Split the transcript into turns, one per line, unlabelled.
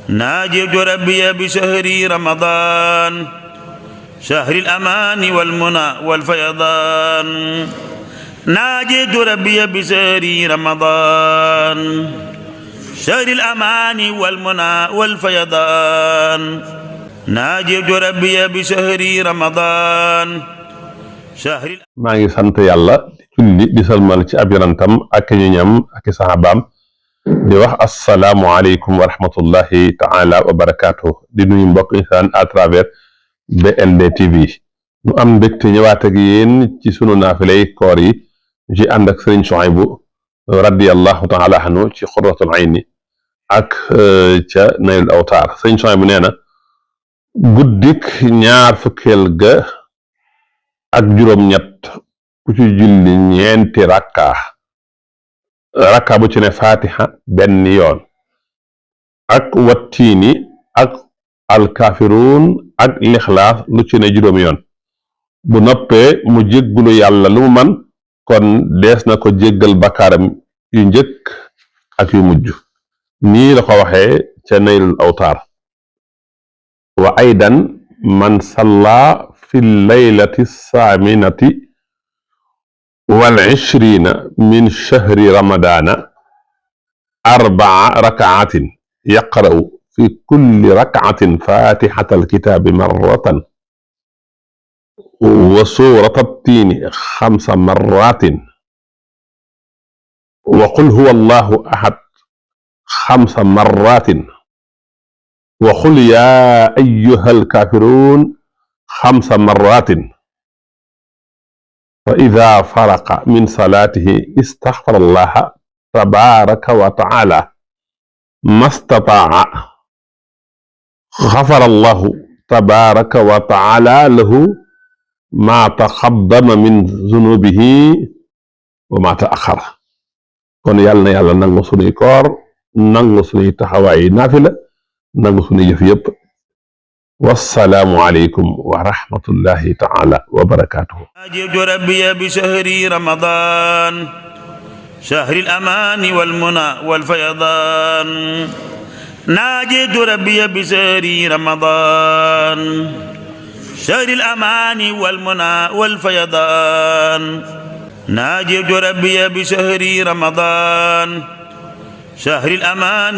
ناجيت ربي بشهر رمضان شهر الأمان والمنى والفيضان ناجيت ربي بشهر رمضان شهر الأمان والمنى والفيضان ناجيت ربي بشهر رمضان شهر
maa ngi sant yàlla julli di salmal ci ab yonantam ak ñoñam ak saxaabaam di wax assalaamu aleykum wa rahmatullahi taala wa barakaatu di nuyu mbokk insaan à travers BND TV nu am mbégte ñëwaat ak yéen ci sunu naafilay koor yi ci ànd ak sëriñ Souhaïbou radiyallahu taala anhu ci xurratul ayni ak ca Naylul Awtaar sëriñ Souhaïbou nee na guddik ñaar fukkeel ga ak juróom-ñett ku ci julli ñeenti rakka bu ci ne fatiha benn yoon ak wattiini ak alkaafiruun ak lixlaas lu ci ne juróomi yoon bu noppee mu jéggulu yàlla lu mu man kon dees na ko jéggal bakkaaram yu njëkk ak yu mujj nii la ko waxee ca Naylul Awtaar wa aydan man salla fi laylati saaminati wal ishrina min shahri ramadana arbaa rakaatin yaqra'u fi kulli rakaatin fatihata alkitaabi marratan wa suurata attiini 5 marratin wa qul huwa allahu ahad 5 marratin wa qul yaa ayyuhal kaafiruun 5 marratin fa ida faraqa min salaatihi istaxfara allaha tabaraka wa taala mastataa xafara allahu tabaraka wa taala lahu ma taqaddama min zunubihi wa ma taaxara kon yàlla na yàlla nangu sunuy koor nangu sunuy taxawaayi naafila nangu sunuy yëf yëpp wassalaamu aleykum wa rahmatullahi taala wa barakaatuhu.
ناجيت ربي بشهر رمضان شهر الأمان والمنى والفيضان ناجيت ربي بشهر رمضان شهر الأمان والمنى والفيضان ناجيت ربي بشهر رمضان شهر الأمان